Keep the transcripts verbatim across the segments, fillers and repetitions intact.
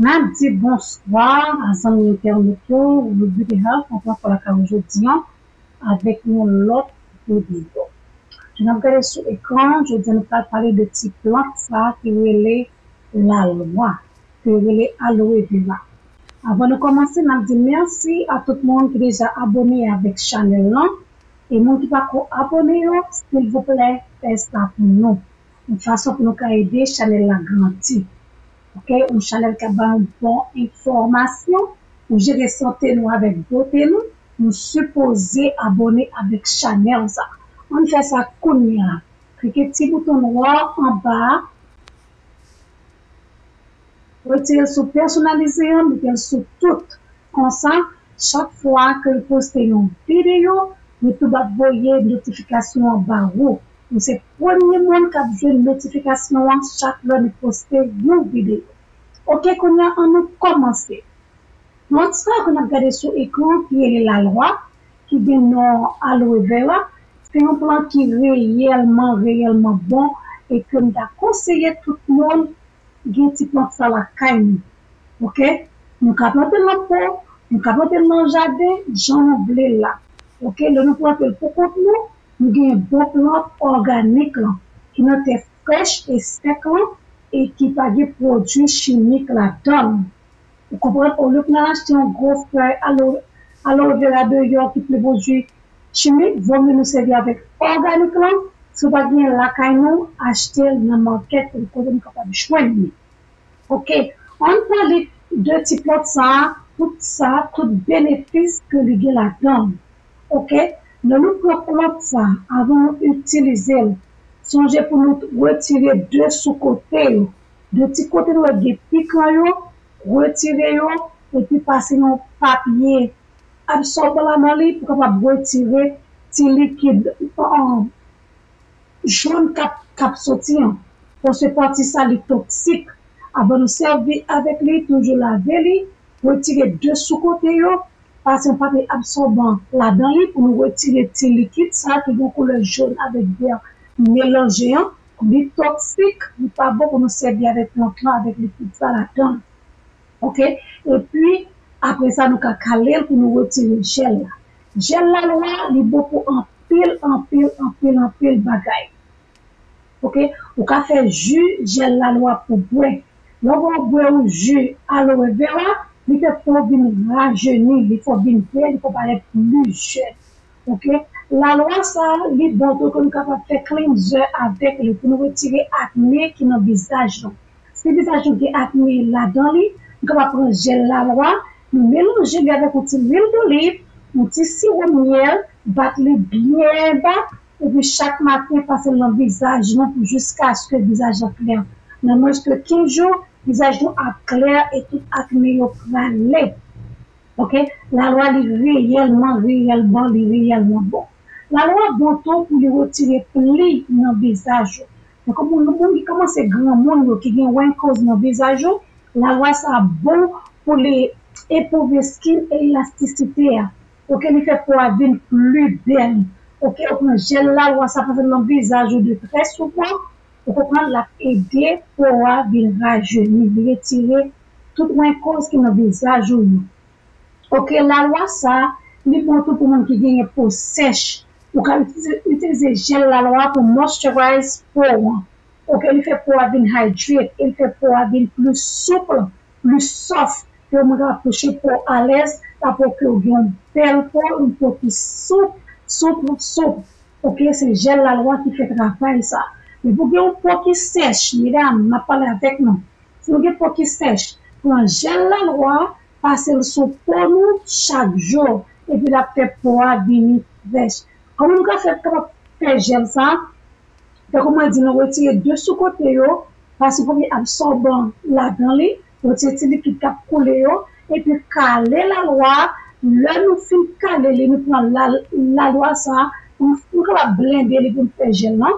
N ap di bonswa a zanmi entènot yo, Root Beauty Health, ankò yon fwa lakay ou jodi a avèk yon lòt videyo. Jan n ap gade sou ekran, jodi a nou pral pale de ti plant sa a ki rele lalwa, ki rele aloe vera. Avan nou kòmanse, n ap di mèsi a tout moun ki deja abòne avèk chanèl lan. E moun ki pako abòne yo, silvouplè, fè sa pou nou. Yon fason pou nou ka ede chanèl la grandi. Ok, yon chanèl k ap ba nou bon enfòmasyon pou jere sante nou avèk bote nou, nou sipoze abòne avèk chanèl sa. Ann fè sa kounye a. Klike ti bouton nwa anba a. Retire l sou pèsonalize an, mete l sou tout. Konsa, chak fwa ke l poste yon videyo, YouTube ap voye notifikasyon an ba ou. Ou se premye moun k ap jwenn notifikasyon an chak lè nou poste yon videyo. Ok, kounye a, ann nou kòmanse. Plant sa ke n ap gade sou ekran ki rele lalwa, ki gen non aloe vera, se yon plant ki reyèlman, reyèlman bon e ke m ta konseye tout moun gen ti plant sa lakay nou. Ok? Nou ka plante l nan po, nou ka plante l nan jaden, jan nou vle l la. Ok? Lè nou plante l pou kont nou, nou genyen bon plant òganik lan, ki nan tè frèch e sèk lan, e ki pa gen pwodui chimik ladan l. Ou konprann? Olye pou n al achte yon gwo fèy aloe, aloe vera deyò ki ple pwodui chimik, vomye nou sèvi avèk òganik lan. Si w pa genyen lakay nou, achte l nan makèt, kote nou kapab jwenn li. Ok, ann pale de ti plant sa a, tout sa, tout benefis ke li gen ladan l. Ok, lè nou pran plant sa a, avan nou itilize l, sonje pou nou retire de sou kote yo. De ti kote nou wè gen pikan yo, retire yo, epi pase yon papye absòban ladan li pou kapab retire ti likid, um, jòn k ap, k ap soti an. Paske pati sa li toksik. Avan nou sèvi avèk li, toujou lave li, retire de sou kote yo, pase yon papye absòban ladan li pou nou retire ti likid sa ki gen koulè jòn avèk vè melanje an. Li toksik, li pa bon pou nou sèvi avèk plant lan, avèk likid sa ladan. Ok? Epi, apre sa, nou ka kale l pou nou retire jèl la. Jèl lalwa, li bon pou anpil, anpil, anpil, anpil bagay. Ok? Ou ka fè ji jèl lalwa pou bwè. Lè w bwè yon ji aloe vera, li fè po w vin rajeni, li fè w vin bèl, li fè w parèt pli jèn. Ok? Lalwa sa a, li bon tou ke nou kapab fè cleanser avèk li pou nou retire akne ki nan vizaj nou. Si vizaj nou gen akne ladan li, nou kapab pran jèl lalwa, nou melanje li avèk yon ti lwil doliv, yon ti siwo myèl, bat li byen ba, epi chak maten pase l nan vizaj nou pou jiskaske vizaj lan klè. Nan mwens ke kenz jou, vizaj nou ap klè e tout akne yo prale. Ok? Lalwa li reyèlman, reyèlman, li reyèlman bon. Lalwa bon tou pou li retire pli nan vizaj ou. Donk, moun, moun ki kòmanse granmoun yo, ki gen wrinkles nan vizaj yo, lalwa sa bon pou li epwouve skin elastisite a. Ok, li fè po a vin pli bèl. Ok, ou pran jèl lalwa sa, pase nan vizaj ou de trè souvan, ou konprann l ap ede po a vin rajeni, li retire tout wrinkles ki nan vizaj ou yo. Ok, lalwa sa, li bon tou pou moun ki genyen po sèch. Ou ka itilize, itilize jèl lalwa pou moisturize po an. Ok, li fè po a vin hydrate, e li fè po a vin pli souple, pli soft. Pou moun ka touche po alèz, sa pou ke w gen yon bèl po, yon po ki soup, soup, soup. Ok, se jèl lalwa ki fè travay sa. Men pou gen yon po ki sèch, medam, m ap pale avèk nou. Si nou gen po ki sèch, pran jèl lalwa, pase l sou po nou chak jou, epi l ap fè po a vini frèch. Kòman nou ka fè, kapab fè jèl sa? Tankou mwen di, nou retire de sou kote yo, pase papye absòban ladan li, retire ti likid k ap koule yo, epi kale lalwa. Lè nou fin kale li, nou pran la, lalwa sa, nou, nou kapab blende li pou nou fè jèl lan,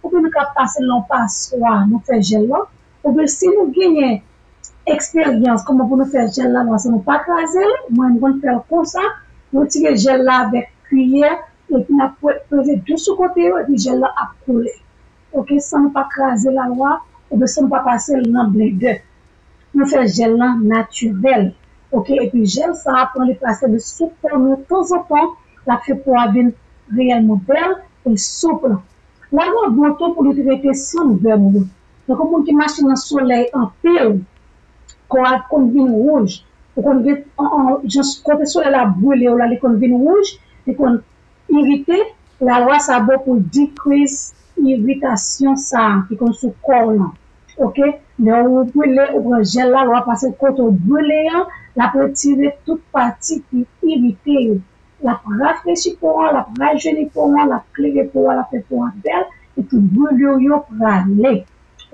oubyen nou ka pase l nan yon paswa, nou fè jèl lan, oubyen si nou genyen eksperyans kòman pou nou fè jèl lalwa san nou pa kraze l, mwen, m konn fè l konsa, retire jèl la avèk kiyè, epi n ap pe-, peze de sou kote yo, epi jèl la ap koule. Ok, san nou pa kraze lalwa, oubyen san nou pa pase l nan blendè. nou fè jèl lan natirèl. Oke, epi jèl sa a pran li pase li sou po nou tanzantan, l ap fè po a vin reyèlman bèl e soup. Lalwa bon tou pou li trete sunburn yo. Tankou moun ki mache nan solèy anpil, kò a konn vin wouj, ou konn gen an, an, jan kote solèy la brile w la, li konn vin wouj, li konn irite, lalwa sa bon pou decrease iritasyon sa a ki konn sou kò w lan. Oke? Lè ou brile, ou pran jèl lalwa pase kote w brile an, l ap retire tout pati ki irite yo. L ap rafrechi po an, l ap rajeni po an, l ap klere po an, l ap fè po a bèl, epi brilyo yo prale.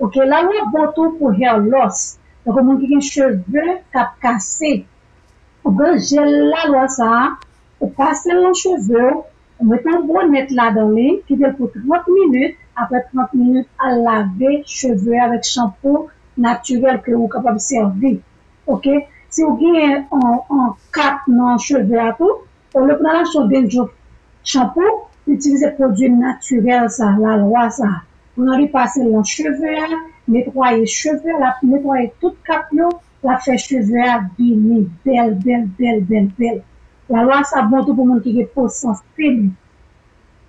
Oke, lalwa bon tou pou hair loss. Tankou moun ki gen cheve k ap kase. Ou pran jèl lalwa sa a, ou pase l nan cheve w, ou mete yon bonnèt ladan li, kite l pou trant minit, apre trant minit, al lave cheve avèk chanpou natirèl ke ou kapab sèvi. Oke? Si w genyen yon, yon kat nan cheve a tou, olye pou n al achte yon Dendro chanpou, itilize pwodui natirèl sa, lalwa sa. Pran li pase l nan cheve a, netwaye cheve a, l ap netwaye tout kat yo, l ap fè cheve a vini bèl, bèl, bèl, bèl, bèl. Lalwa sa bon tou pou moun ki gen po sansib.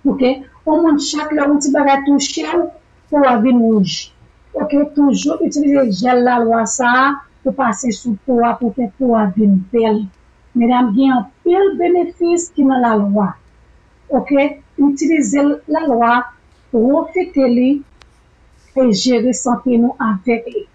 Oke? Yon moun chak lè yon ti bagay touche w, po a vin wouj. Oke? Toujou itilize jèl lalwa sa a pou pase sou po a pou fè po a vin bèl. Medam, gen anpil benefis ki nan lalwa. Oke? Itilize lalwa, pwofite li e jere sante nou avèk li.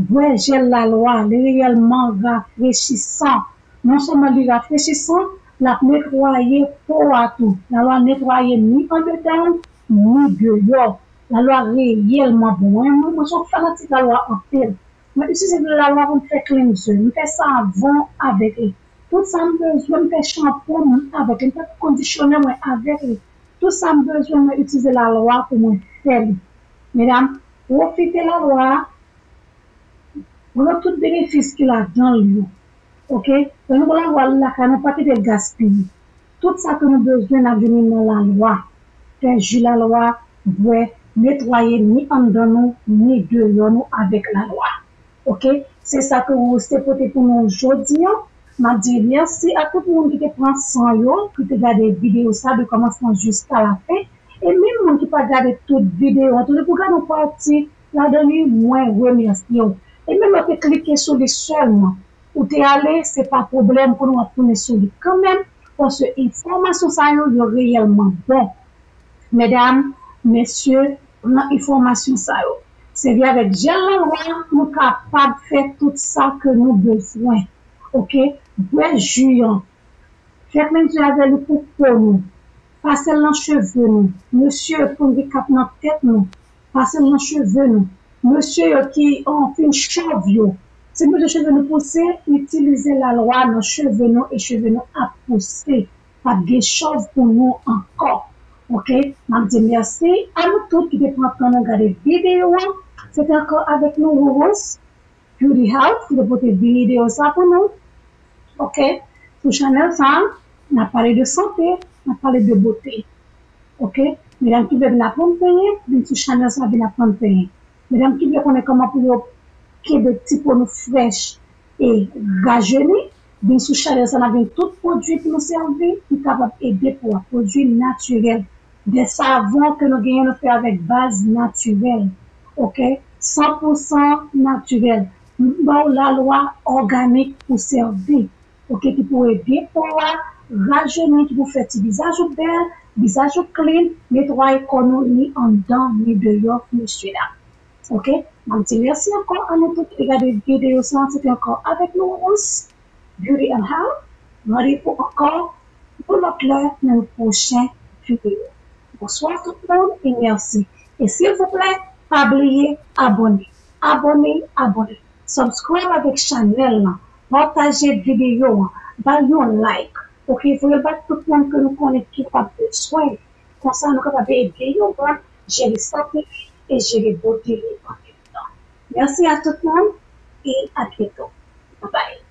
Bwè jèl lalwa, li reyèlman rafrechisan. Non sèlman li rafrechisan, l ap netwaye po a tou. Lalwa netwaye ni andedan, ni deyò. Lalwa reyèlman bon. Mwen, mwen, mwen se yon fanatik lalwa anpil. Mwen itilize dlo lalwa pou m fè cleanser. M fè savon avèk li. Tout sa m bezwen, m fè chanpou m avèk li. M fè kondisyonè mwen avèk li. Tout sa m bezwen, mwen itilize lalwa pou mwen fè li. Medam, pwofite lalwa a, pran tout benefis ki ladan l yo. Oke? Lè nou gen lalwa lakay nou, pa kite l gaspiye. Tout sa ke nou bezwen, n ap jwenn li nan lalwa. Fè ji lalwa, bwè, netwaye ni anndan nou, ni deyò nou avèk lalwa. Oke? Se sa ke Rose te pote pou nou jodi an. M ap di mèsi a tout moun ki te pran san yo, ki te gade videyo sa de kòmansman jiska lafen. E menm moun ki pa gade tout videyo an, tou depi w gade yon pati ladan li, mwen remèsye w. E menm lè w te klike sou li sèlman, ou te ale, se pa pwoblèm, kounye a w ap tounen sou li kanmenm, paske enfòmasyon sa yo, yo reyèlman bon. Medam, mesye, pran enfòmasyon sa yo. Sèvi avèk jèl lalwa, nou kapab fè tout sa ke nou bezwen. Oke? Bwè ji an. Fè klenzè avè li pou po nou. Pase l nan cheve nou. Mesye, pou n gen kap nan tèt nou. Pase l nan cheve nou. Mesye yo ki, an, fin chòv yo. Si nou bezwen cheve nou pouse, itilize lalwa nan cheve nou e cheve nou ap pouse. P ap gen chòv pou nou ankò. Oke? M ap di mèsi a nou tout ki te pran tan nou gade videyo an. Se te ankò avèk nou Rose Beauty Health ki te pote videyo sa pou nou. Oke? Sou chanèl sa, n ap pale de sante, n ap pale de bote. Oke? Medam ki vle vin aprann penyen, vin sou chanèl sa, vin aprann penyen. Medam ki vle konnen kòman pou yo kenbe ti po nou frèch e rajeni, vin sou chanèl sa, n ap jwenn tout pwodui pou nou sèvi, ki kapab ede po a, pwodui natirèl. De savon ke nou genyen, nou fè avèk baz natirèl. Oke? San pou san natirèl. M ba w lalwa òganik pou sèvi. Oke? Ki pou ede po a rajeni, ki pou fè ti vizaj ou bèl, vizaj ou clean, netwaye kò nou ni anndan, ni deyò, mesye dam. Oke? M ap di mèsi ankò a nou tout ki te gade videyo sa. Se te ankò avèk nou Rose Beauty and Health. Randevou ankò yon lòt lè nan yon pwochen videyo. Bonswa tout moun e mèsi. E silvouplè, pa bliye abòne. Abòne, abòne. Subscribe avèk chanèl lan. Pataje videyo an. Ba l yon like. Oke, voye l ba tout moun ke nou konnen ki pa bezwen. Konsa nou kapab ede yon lòt jere sante li e jere bote li an menm tan. Mèsi a tout moun e a byento. Babay.